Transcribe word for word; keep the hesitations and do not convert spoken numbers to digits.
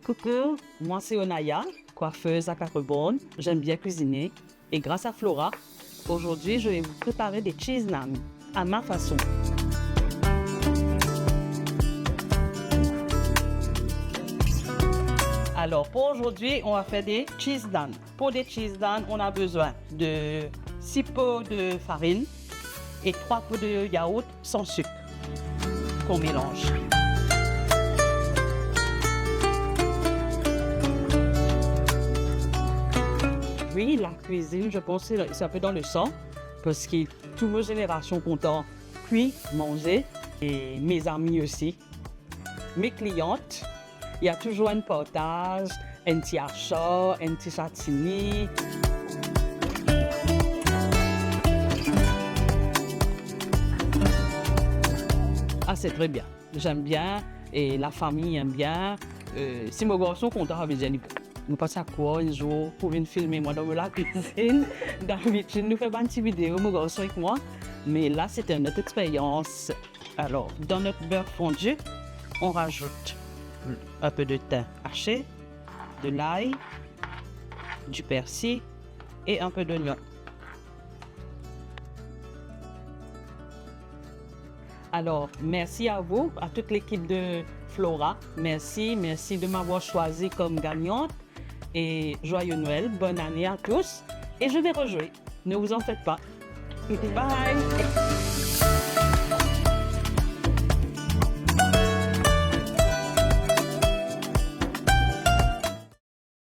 Coucou, moi c'est Onaya, coiffeuse à quatre bornes. J'aime bien cuisiner et grâce à Flora, aujourd'hui je vais vous préparer des cheese naan à ma façon. Alors pour aujourd'hui, on va faire des cheese naan. Pour des cheese naan, on a besoin de six pots de farine et trois pots de yaourt sans sucre qu'on mélange. Oui, la cuisine, je pense que c'est un peu dans le sang, parce que toute ma génération content cuire, manger, et mes amis aussi, mes clientes, il y a toujours un partage, un petit achat, un petit satini. Ah, c'est très bien. J'aime bien et la famille aime bien. Euh, si mon garçon content, ça veut dire, nou pas sa krwar enn zour pou vinn filme mwa dan mo lakwizinn. Dabitid nou fer bann ti video, mo garson ek mwa. Me la, c'est une autre expérience. Alors, dans notre beurre fondu, on rajoute un peu de thym haché, de l'ail, du persil et un peu d'oignon. Alors, merci à vous, à toute l'équipe de Flora. Merci, merci de m'avoir choisi comme gagnante. Et joyeux Noël, bonne année à tous. Et je vais rejouer. Ne vous en faites pas. Bye.